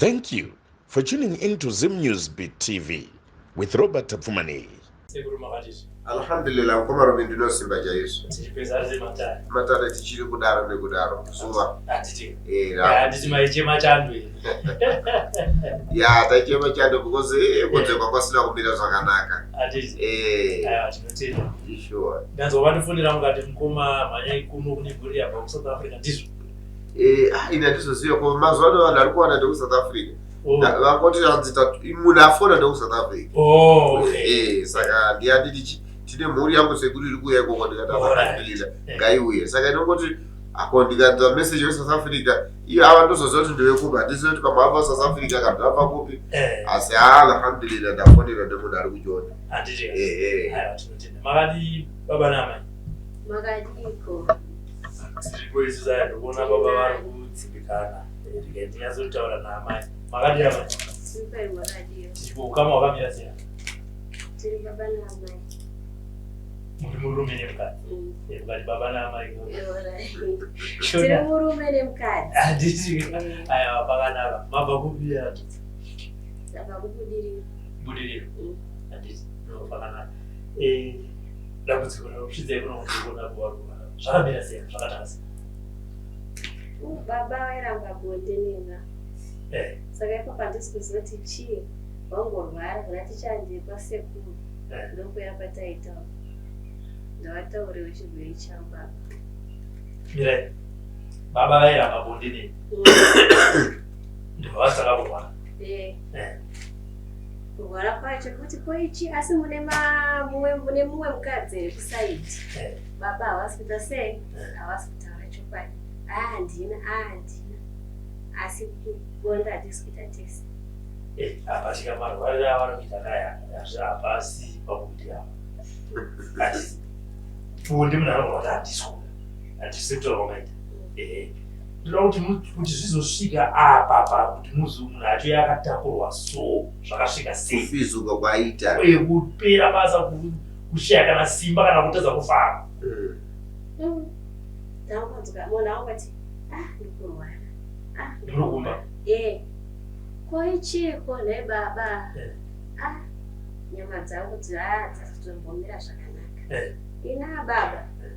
Thank you for tuning in to Zim News Beat TV with Robert Tapfumaneyi. Sekuru makatizve. Alhamdulillah mkoma Robin ndinosimba chaizvo. Tichipedza ari matare. Matare tichiri kudaro nekudaro zuva. Handiti. Eh, Handiti maichema chando here. Ya taichema chando because eh kunze kwakasina kumira zvakanaka. Handiti. Eh. Aiwa tinotenda. Sure. Ndanzwa vandifonera mukati mukoma mhanyai kuno kune mhuri yabva kuSouth Africa ndizvo. Eh, ah, ini handizoziva ko mazuva ano vanhu vari kuwana ndekuSouth Africa. Oh. Vangoti hanzi munhu afona ndekuSouth Africa. Oh, okay. Eh, saka ndiyanditi chi tine mhuri yangu sekuru iri kuuya ikoko ndikati Alright. alhamdulillah Eh. ngaiuye. Saka inongoti ako ndikanzwa message yeSouth Africa iyo ava ndozoziva kuti ndevekupi handizivi kuti pamwe abva South Africa kana kuti abva kupi Eh, asi haa alhamdulillah ndafonera nemunhu ari kujoni. handiti. Ehe. Aiwa tinotenda. Makadi baba namai. Makadiko. Tiripo isu saya ndikuona baba vari kudzimbikana. Eh, Ndikati ndinyatsotaura naamai. Makadi amai. Super makadiyo. Tiripo ukama hwakamira sei? Tiri baba naamai. Muri murume nemukadzi. Mm. Eh, Mukati baba naamai. Alright. Tiri Shona. murume nemukadzi. Handiti. Mm. Aiwa pakanaka. Mabva kupi ya? Tabva kubudiriro. Budiriro. Mm. Handiti. No pakanaka. Eh, dambudziko rakusvidzai kuno kuona kuva zvakamira sei? Zvakatanga sei? Baba vairamba bonde nena. Eh, Saka ipapo handisi kuziva kuti chii wangorwara kana tichandie kwasekuru. Eh. Ndokuya kwataita. Ndavataurewo chirwere changu baba. mirai. Baba vairamba bonde nei? Mm. Ndovasaka kurwara. Eh. Eh. Kurwara kwacho kuti koichi asi mune mumwe mune mumwe mukadzi here kusaidi. Eh. Baba havasi kuita sei? Eh. Havasi kutaura chokwadi. Ah handina, ah handina. Asi kubonda hatisi kuita tese. Eh, apa tikamarwarira avari kuita kaya hapasi pakuti apa. Handisi. Bonde munhu anogona kuti handisi kuda. Handisi kutaura kwamaita. Ehe. Ndoda kuti kuti zvizosvika apa pa kuti muzi munhu acho yakatakurwa so zvakasvika sei. Kufizuka kwaita. Uye kupera basa kushaya kana simba kana kutadza kufamba. Mm. Mm. Tangonzwa munhu angoti ah ndikurwara. Ah Muri kumba. Eh. Koichiko nhai baba? Eh. Ah nyama dzangu dzatombomira zvakanaka. Eh. Ina baba. Eh.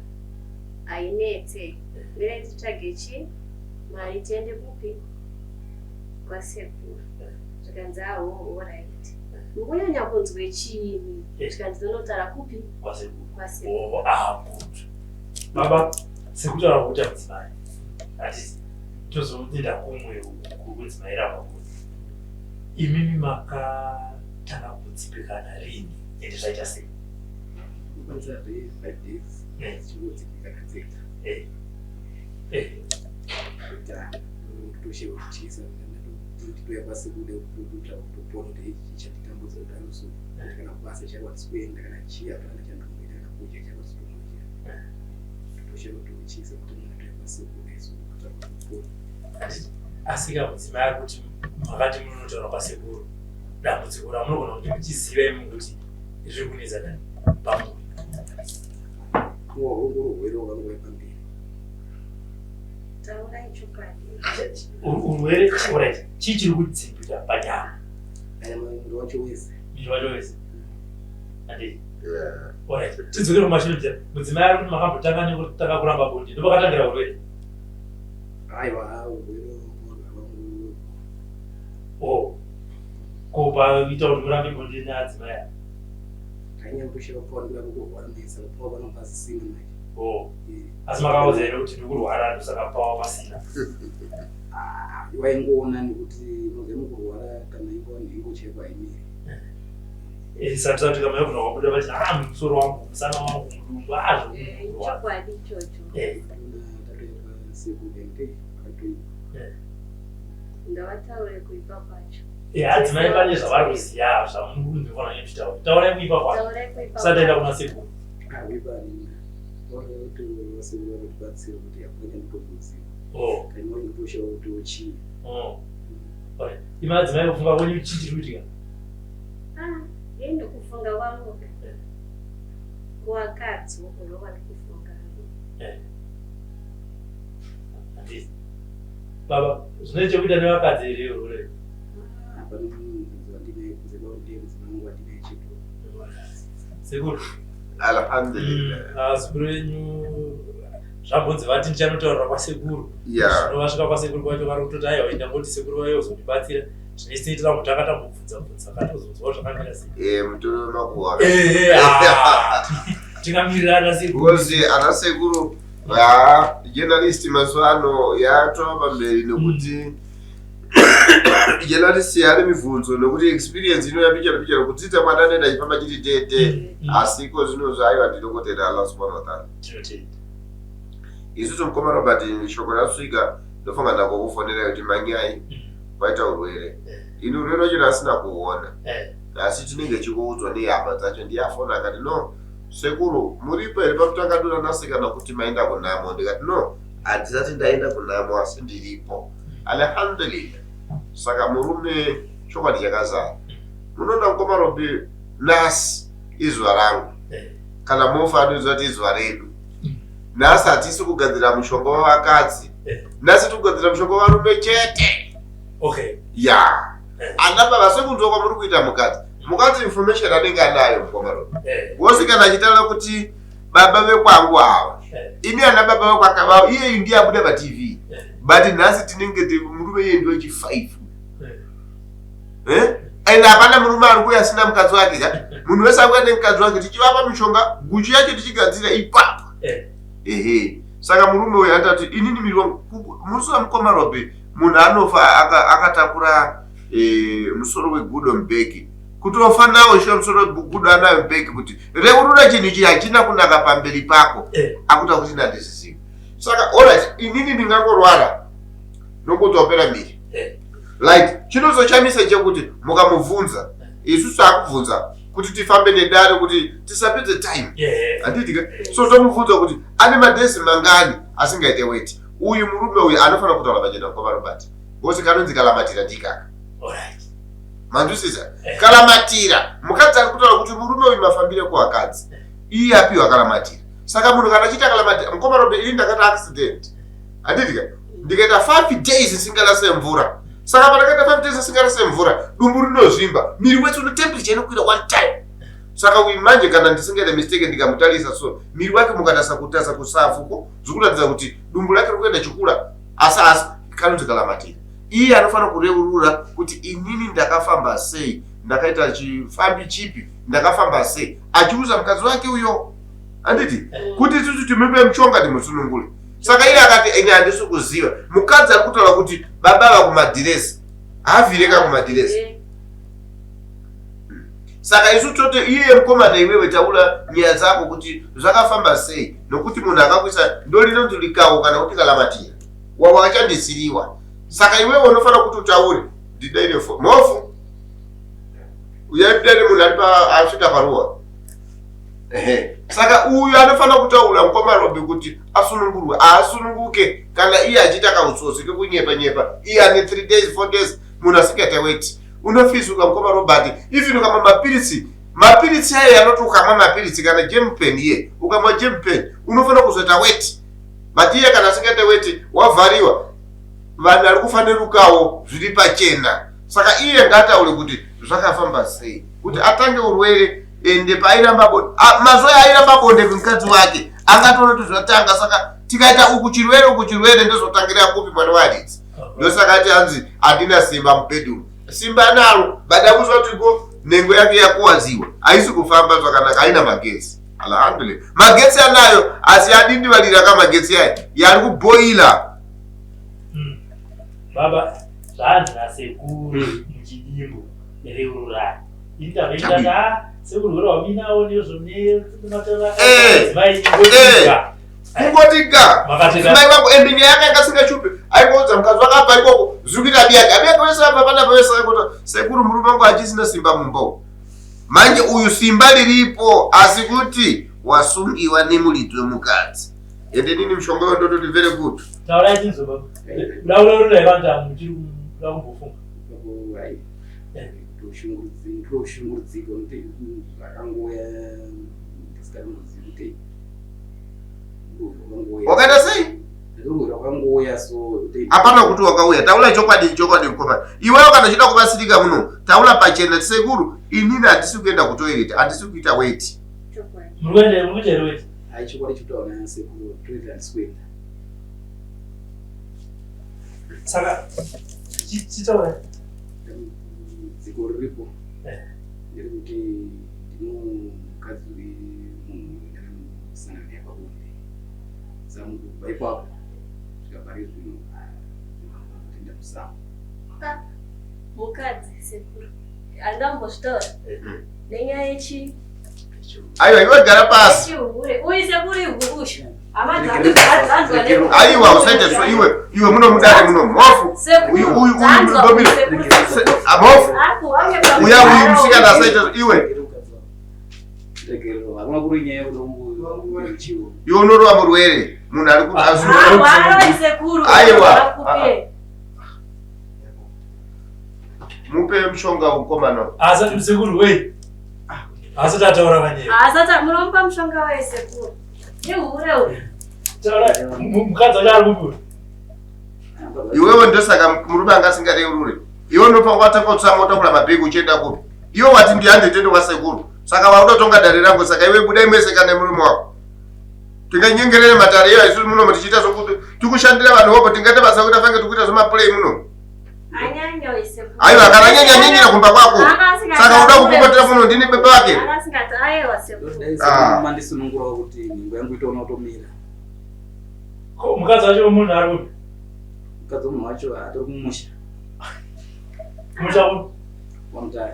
Ainetse. Eh. Mirai titsvage chi mari tiende kupi? Kwasekuru. Eh. Zvikanzi aho alright. Mukunyanya kunzwe chiini? Eh. Zvikanzi ndinotaura kupi? Kwasekuru. Kwasekuru. Oh, ah, good. Baba, sekutaura kuita mudzimai. Hatisi tozodinda kumwe kudzimai rava kuti. Imimi makatanga kudzipikana rini ende zvaita sei? Kwanza 5 days tichingodzipikana dzega. Eh. Eh, Kuita kutoshewa kutyisa nditoya pasi kuda kuita kutopona kuti ichi chanditambudza kudaro so kuti kana kubasa chako handisi kuenda kana chii hapana chandomboita kana kudya chako handisi kutombodya kutoshewa kutotyisa kuti munhu atoya pasi kuda so kutsvaka kutopona. Handiti. Asi ka mudzimai ari kuti makati munotaura kwasekuru. Dambudziko ramunogona kuti muchiziva imi kuti zviri kunetsa nani pamuri. Urwere hwakanguva pamberi. Taurai chokwadi. Urwere, alright. Chii chiri kudzimbika panyama? Aya muviri wacho wese. Muviri wacho wese. Handiti. Yeah. Alright. Tidzokere kumashure mudzimai ari kuti makambotanga nekutanga kuramba bonde. Ndopakatangira urwere. Aiwa, urwere hwangu. Oh. Ko paita kuti murambe bonde neadzimai aya? Tainyamboshewa pawa ndikuda kurwara mesa pawa panopasisina manje. Oh. Asi makaudza here kuti ndikurwara ndosaka pawa pasina? Ah, waingoona nekuti unoziva mukurwara kana ingova nhengo chaipo haimiri. Eh, saka tisati kama yobva wabuda vachiti ah musoro wangu, musana wangu, mudumbu, ah Eh, zvokurwara. Chokwadi ichocho. Eh, Tatoya pasekuru akatoipa. Ndavataure kuipa kwacho. Eh, adzimai pane zvavari kuziva zvamunofana kuchitaura. Taurai kuipa kwacho. Taurai kuipa Usataenda kwacho. kuna sekuru. Kuipa nina kuti vasekuru vanotibatsira kuti hapana chanditomboziva. Oh. Kana waingotoshawa kuti uchii. Oh. Alright. Imi adzimai kufunga kwenyu chii chiri kuitika? Ah, ini ndikufunga kwangu. Eh. Kuvakadzi uko ndokwandikufunga. Eh. Handiti. Baba, zvine chekuita nevakadzi here urwere? Sekuru. Alhamdulillah. Vazukuru venyu zvambonzi vati ndichanotaurira kwasekuru. Yeah. Zvino vasvika kwasekuru kwacho vari kutoti aiwa enda ngoti sekuru vaiye kuzondibatsira. Zvinoisoitira kuti tanga tambobvunza bvunza katozonzwa zvakamira sei. Eh, mutoro wemakuhwa. Eh, ah, tingamirirana sekuru. Because ana sekuru va journalist mazuva ano yatova pamberi nekuti journalist yaane mibvunzo nekuti experience inouya pichana pichana kudzidza mwana anoenda achifamba chiti tete asi iko zvino zvaiva ndinokotenda Allah subhanahu wa ta'ala. Tinotenda. Isusu mukoma Robert shoko rasvika ndofunga ndakukufonera kuti manyai waita urwere. Ini urwere wacho ndasina kuona. Asi chinenge chikuudzwa nehama dzacho ndiye afona akati no sekuru muripo here pakutanga dura nhasi kana kuti maenda kunhamo ndikati no handisati ndaenda kunhamo asi ndiripo alhamdulillah saka murume chokwadi chakazara munoona mukoma Robi nhasi izuva rangu kana mofa anoziva kuti izuva redu nhasi hatisi kugadzira mushonga wevakadzi nhasi tiri kugadzira mushonga wevarume chete. Okay. Ya ana baba sekunzwa kwamuri kuita mukadzi mukadzi information anenge anayo mukoma Robi wose kana achitaura kuti baba vekwangu ava imi ana baba vekwakava iyeyu ndiye abuda paTV but nhasi tinenge murume iye ndiwe chi5 and hapana murume ari kuuya asina mukadzi wake ka munhu wese akuya nemukadzi wake tichivapa mishonga guchu yacho tichigadzira ipapo. Ehe, saka murume uyu atati inini miri wangu musi wamukoma Robi munhu anofa akatakura musoro wegudo mubhegi kutofa nawo shuwa musoro wegudo anayo mubhegi kuti reurura chinhu ichi hachina kunaka pamberi pako akuta kuti nandisizivi. Saka alright inini ndingangorwara nokuti wapera miri like chinozoshamisa chekuti mukamubvunza isusu akubvunza kuti tifambe nedare kuti tisapedze time handiti ka so tomubvunza kuti ane madhezi mangani asingaite weti. Uyu murume uyu anofanira kutaura pachena mukoma Robert because kanonzi kalamatira ndikaka manzwisisa kalamatira mukadzi ari kutaura kuti murume uyu mafambire kuakadzi iye apiwa kalamatira. Saka munhu kana achiita kalamatira mukoma Robert ini ndakati accident handiti ka ndikaita 5 days ndisingarase mvura. Saka pandakaita 5 days ndisingarase mvura dumbu rinozvimba miri wese une temperature inokwira one time. Saka uyu manje kana ndisingaite mistake ndikamutarisa so miri wake mukatarisa kutarisa kusafuko zvikuratidza kuti dumbu rake rikuenda chikura asi asi kanonzi kalamatira. Iye anofanira kureurura kuti inini ndakafamba sei ndakaita chifambi chipi ndakafamba sei achiuza mukadzi wake uyo handiti kuti isusu timupe mushonga timusunungure. Saka iye akati ini handisi kuziva. Mukadzi ari kutaura kuti baba ava kumadhiresi haavhireka kumadhiresi. Saka isu tote iye mukomana iwewe taura nyaya dzako kuti zvakafamba sei nokuti munhu akakuisa ndorinonzi rikawo kana kuti kalamatira wawa achandisiriwa. Saka iwewe unofanira kuti utaure ndidaire mofu uyaidare munhu ari asvika paruwa. Ehe. Saka uyu anofanira kutaura mukoma Robi kuti asunungurwe aasununguke kana iye achiita kautsotsi kekunyepa nyepa iye ane 3 days 4 days munhu asingaita weti unofisuka mukoma Robert even ukamwa mapiritsi mapiritsi aye anoti ukamwa mapiritsi kana jempen iye ukamwa jempen unofanira kuzoita weti but iye kana asingaita weti wavhariwa vanhu ari kufanerukawo zviri pachena. Saka iye ngaataure kuti zvakafamba sei kuti atange urwere ende paairamba bonde mazuva airamba bonde kumukadzi wake angatoona kuti zvatanga. Saka tikaita uku chirwere uku chirwere ndozotangira kupi mwana waridzi. Ndosaka ati hanzi handina simba mubedroom simba anaro but akuzwa kuti ko nhengo yake yakuwaziwa haisi kufamba zvakanaka haina magetsi. Alhamdulillah magetsi anayo asi adindivalira ka magetsi aya yari kubhoila. Baba zvanzi nasekuru muchidimbu reururai ini sekuru waminawo kungoti ga mai vangu ende nyaya yake yanga singashupi aingoudza mukadzi wakabva ikoko zviri kuita abiyake abiyake wese abva panapa wese aikota sekuru murume wangu achisina simba mumba umu manje uyu simba riripo asi kuti wasungiwa nemuridzi wemukadzi ende nini mushonga uyo ndototi very good. Taurai tinzwe baba uraurura vanhu muchiri kuda kumbofunga. Ndoshungurudzika kuti zvakangouya ndisingazivi kuti wakaita sei wakangouya so hapana kuti wakauya. Taura chokwadi chokwadi mukomana iwewe kana uchida kubatsirika muno taura pachena sekuru inini handisi kuenda kutoilet handisi kuita weti. Muri kuenda muri kuita here weti? Hai chokwadi chikutaura naye sekuru toilet handisi kuenda. Saka chitaura. Dambudziko riripo nderekuti ndinomukadzi wemunhu ndakambosangana naye pabonde. Saka kubva ipapo kusvika pari zvino ndinotenda musango. Mukadzi sekuru andambozvitaura nenyaya yechi Aiwa iwe gara pasi. Chihure. Uyu sekuru ihurusha. Hama dzangu dzanzwa ne. Aiwa usaite so iwe iwe muno mudare muno mhofu. Uyu uyu uyu ndomira. Mhofu. Uya uyu musikana asaite iwe. Regerero hakuna kuri nyaya yekuti chiwo. Iwe unorova murwere munhu ari ku Aiwa. Mupe mushonga mukomana. Asati sekuru we. Asati ataura manyepo. Asati munomupa mushonga we sekuru. Ihure uyu. Taura mukadzi wacho ari kupi? Iwewe ndosaka murume anga asingareurure. Iwe unofanira watanga kutsama utakura mabhegi uchienda kupi? Iwe wati ndihande tiende kwasekuru. Saka wakuda kutonga dare rangu saka iwe budai mese kana murume wako. Tinganyengerere matare iyo isusu muno tichiita zvokuti tikushandira vanhu vopo tingaita basa kuita fange tikuita zvemaplay muno. Aiwa kana anyanya nyenyera kumba kwako. Saka uda kupopotera muno ndini baba vake. Ah. Mandisunungura kuti nhengo yangu itoona kutomira. Ko mukadzi wacho munhu ari kupi? Mukadzi wemunhu wacho atori kumusha. Musha kupi? Kwamutare.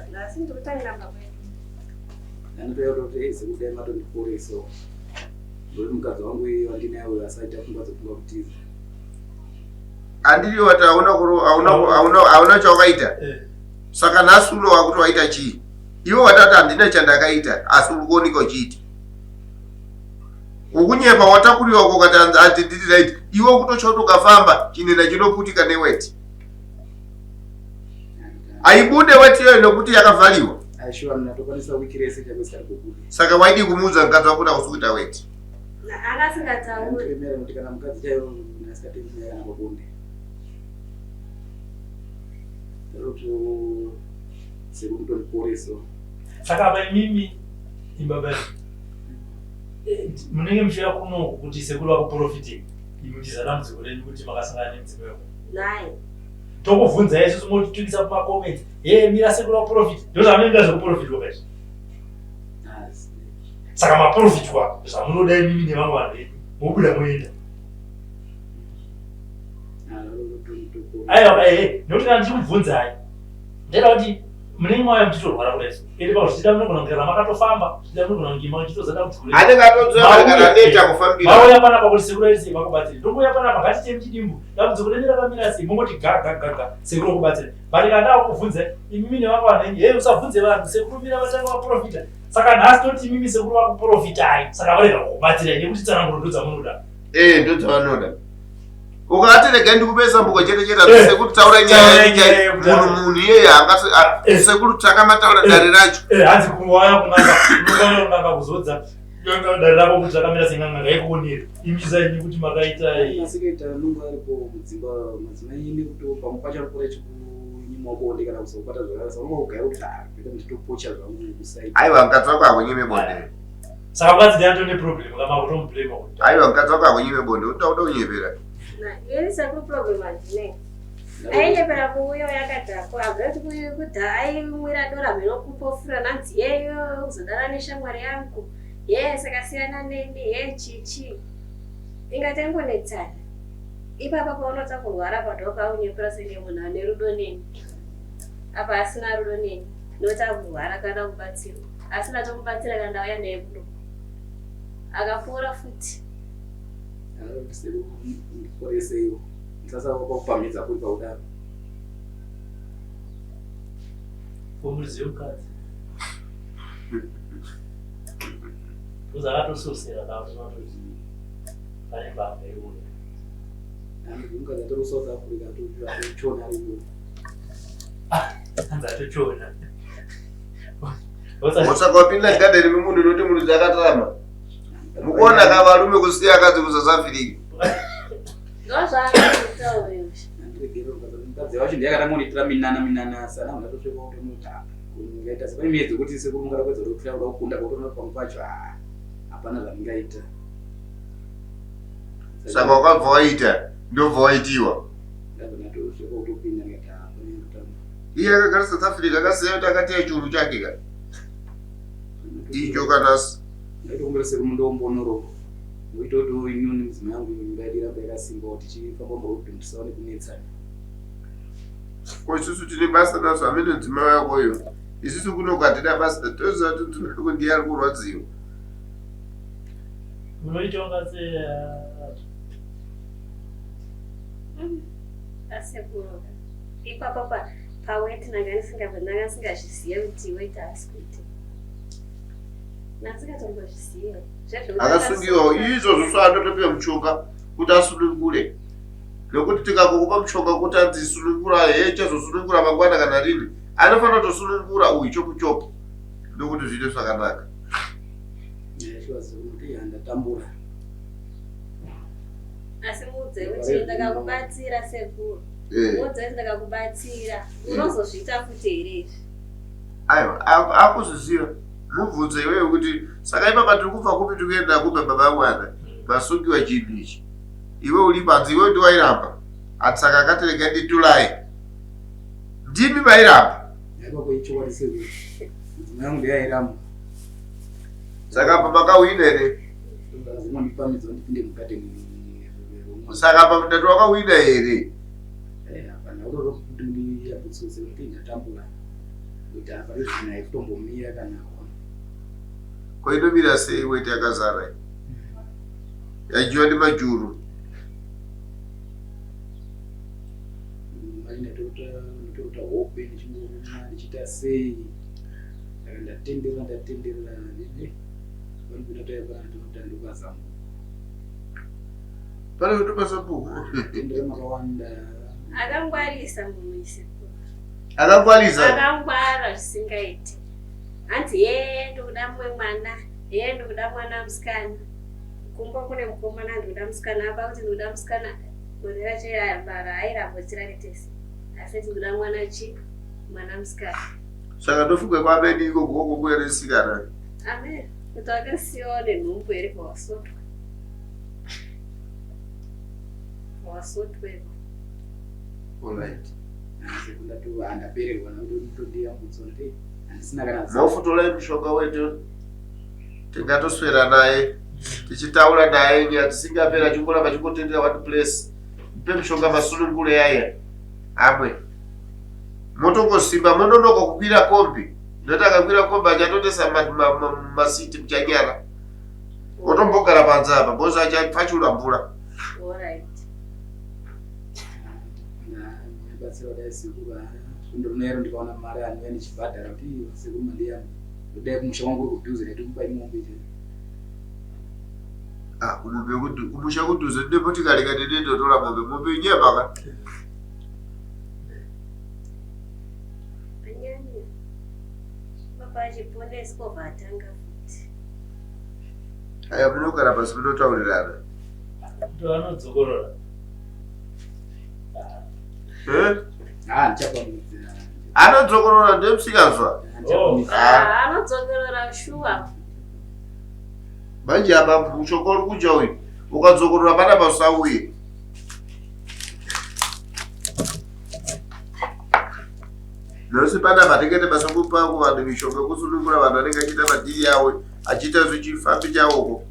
Ndanotoya kutoti ei sekudai matondiporesawo. Ndokuti mukadzi wangu iye wandinaye uyo asaita pfungwa dzekufunga kutiza. Handiri wati hauna hauna hauna hauna chawakaita. Eh. Saka nhasi uno wakuti waita chii? Iwe watati handina chandakaita asi uri kuoneka uchiita. Ukunyepa watakuriwa uko ukati hanzi ndiri right. Iwe ukutotya kuti ukafamba chinena chinoputika neweti. Haibude weti iyoyo nekuti yakavhariwa. Shuwa ndinatokwanisa wiki rese chako isari kubuda. Saka waidii kumuudza mukadzi wako kuti hausi kuita weti? Anga asingatauri. Ndinoemera kuti kana mukadzi chaiyo asingatendi kana pabonde. Ndinoti sekumutoriporeso. Saka apa imimi imbaba eh, munenge muchiuya kunoku kuti sekuru vakuprofite imi muchiza dambudziko renyu kuti makasangana nemudzimai wako. Naye. Tokubvunzai isusu motitukisa kumacomments. Hey, mira sekuru vaprofit. Ndozvamunoita zvekuprofitwa kaizvi. Saka maprofitwa zvamunoda imimi nevamwe vanhu venyu mobuda moenda. Aiwa ehe nekuti kana ndichikubvunzai ndaida kuti munenge mauya muchitorwara kudai so ende pazvichida munogona kunge ramakatofamba zvichida munogona kunge machitoza dambudziko renyu. Anenge atodzoka kana aneta kufambira. Mauya panapa kuti sekuru aiti vakubatsire ndongouya panapa ngatiite muchidimbu dambudziko renyu rakamira sei mongoti ga ga ga ga sekuru okubatsira but kana ndakubvunza imimi nevamwe vanhu venyu hei usabvunze vanhu sekuru mira vatanga vaprofita saka nhasi toti imimi sekuru vakuprofitai saka varega kukubatsirai nekuti tsananguro ndodzamunoda Eh, ndodzavanoda. Ukati regai ndikupe zambuko chete chete Eh. sekuru taura nyaya Taura yenyu nyaya chaiyo. yekutanga. Munhu munhu iyeye haangasi Eh. sekuru tanga mataura Eh. dare racho. Eh, hanzi kuwaya kun'anga unokwana kun'anga kuzodza dare rako kuti rakamira sen'anga ngaikuonere imisa imi kuti makaita eh, Asikaita nungo aripo mudzimba madzimai nekuti pamwe pacho anopota chikunyimwa bonde kana kuzobata zvakanaka saka unogaya kuti ah ndinoita ndichitopocha zvangu kusaidi. Aiwa mukadzi wako hakunyime bonde. Saka mukadzi ndiye atone problem kama kutomublame kuti. Aiwa mukadzi wako hakunyime bonde unoda kuda kunyepera. Na, ini sekuru problem handinei. Ainyepera kuuya yakadhakwa, abva kuti kudha aimwira dora mheno kupofura nanzi yeyo uzodana neshamwari yangu. Ye saka siyana neni, ye chichi. Inga tangonetsana. Ipapa paunotsa kurwara pa ndopaunyepera senge munhu ane rudo neni. Apa asina rudo neni. Ndotsa kurwara kana kubatsirwa. Asi ndatomubatsira kana ndauya naye kuno. Akapora futi. Ndiporeseiwo. Sasa wakupamhidza kuri paudaro. Umuridzi wemukadzi. Because akatososera kakuti pane mbavha iuya. Mukadzi atori kuSouth Africa atochona ari ikoko. Hanzi atochona. Osaka wapinda garden memunhu unoti muridzi akatama. Mukuona ka varume kusiya akadzi kuSouth Africa. Ndozvaakaita uyu. Andiregerero mukadzi wacho ndiye akatanga kundiitira minana minana sana ndatotsveka kutomuti ah ungaita sepane miyedzo yekuti sekuru mungada kuedza kutokwira kuda kukunda kutoona pamwe pacho ah. Hapana zvandingaita. Saka wakabva waita ndobva waitiwa. Ndabva ndatosvika kutopinda ndikati hapana kutamba. Iye akagara South Africa akasiya kuti akateya churu chake ka. Icho kana Ndaitokumbira sekuru mundombonoro. Muite kuti inini nemudzimai wangu imba yedu irambe yakasimba kuti tichifamba muroad tisaone kunetsana. Ko isusu tine basa nazvo amene mudzimai wako uyo. Isusu kuno kwatina basa toziva kuti mudzimai wako ndiye ari kurwadziwa. Munoitonga sei? Asekuru ipapo pa paweti ndanga ndisingabva ndanga ndisingazvizive kuti weti haasi kuita. Ndasingatombozvizive. Akasungiwa izvozvo so anotopiwa mushonga kuti asunungure. Nokuti tikangokupa mushonga kuti anzi sunungura he chazosunungura mangwana kana rini anofanira kutosunungura uyu chopu chopu ndokuti zviite zvakanaka. Ndatambura. Asi muudze kuti ndakakubatsira sekuru. Muudze kuti ndakakubatsira. Unozozviita futi here izvi? Aiwa, akuzviziva. Mubvunze iwewe kuti saka ipapa tiri kubva kupi tiri kuenda kupi baba mwana masungiwa chinhu ichi. Iwe uri panze iwe ndiwairamba. Ati saka akati rega nditulai. Ndimi vairamba. Ipapo ichokwadi sekuru. Mudzimai wangu ndiye airamba. Saka apa makahwina here? Ndozondipamidza ndipinde mugadheni. Saka apa ndati wakahwina here? Hapana uroro kuti ndiyambutsose kuti ndatambura. Kuti apa rezvina kutombomira kana ko inomira sei weti yakazara yadyiwa nemajuru. Mari ndatoruta hope ndichingoruma ndichiita sei. Saka ndatenderera ndatenderera vanopinda toyapana ndinoda ndokazambuka. Pane kutopa sabhuku. Tendera makawanda. Akangwarisa munhu sekuru. Akangwarisa. Akangwara zvisingaiti. Hanzi ye ndokuda mumwe mwana, ye ndokuda mwana musikana. Kumba kune mukomana ndokuda musikana, apa kuti ndokuda musikana. Gore racho airamba tirare tese. Asi ndokuda mwana chi mwana musikana. Saka ndofunga kwameni iko kuoko kuya nesikana. Amen. Kuti akasiyawo nenhumbu here pawasotwa. Wasotwepo. Alright. Ndapererwa ndotondiyambutsa kuti handisina kana Mofutorai mushonga wedu tingatoswera naye tichitaura naye nyaya dzisingaperi achingoramba achingotendera one place. Mupe mushonga masunungure yaya amwe. Motongosimba mononoka kukwira kombi. Ndokuti akakwira kombi achatotesa masiti muchanyara. Otombogara panze apa because achapfachura mvura. Alright. Batsira kudai sekuru svondo rinero ndikaona mari anouya ndichibhadhara kuti iyo sekuru mandiyamba ndodai kumusha kwangu uri kudhuze ndikupai mombe chete. Ah, kumombe kumusha kudhuze ndipo tikareka nene ndotora mombe mombe inyama ka. Anyanya. Baba achiponeswa vatanga futi. Aya munogara pasi munotaurirana. Ndovanodzokorora. Eh? Ah, ndichapamidza. Anodzokorora ndemusikazwa. Ndichapamidza. Ah. Anodzokorora shuwa. Manje apa mushonga uri kudya uyu ukadzokorora pana pasauye. Nhasi panapa tingete basa kupa kuvanhu mishonga yekusunungura vanhu vanenge achiita madhiri avo achiita zvechifambi chavoko.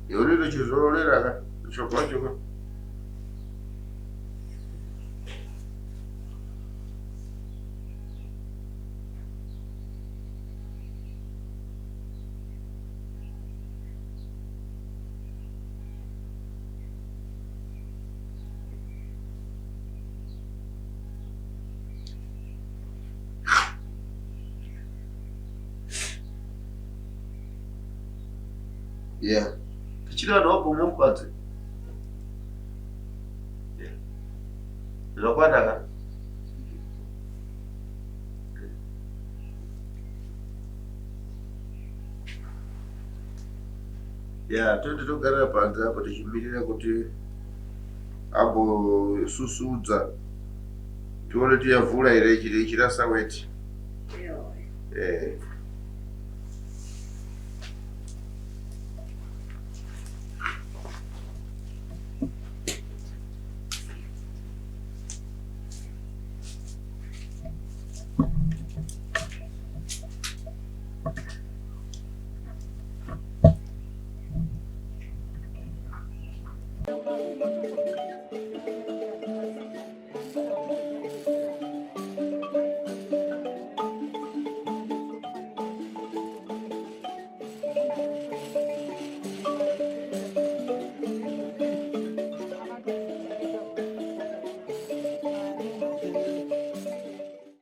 Iwe unotochizororera ka mushonga wacho ka. Yeah, tichiri vanhu vabhomopadze zvakwana ka. Ya, toti togarira panze apo tichimirira kuti ambosusudza tione kuti yavhura here chiri ichirasa weti. Eh.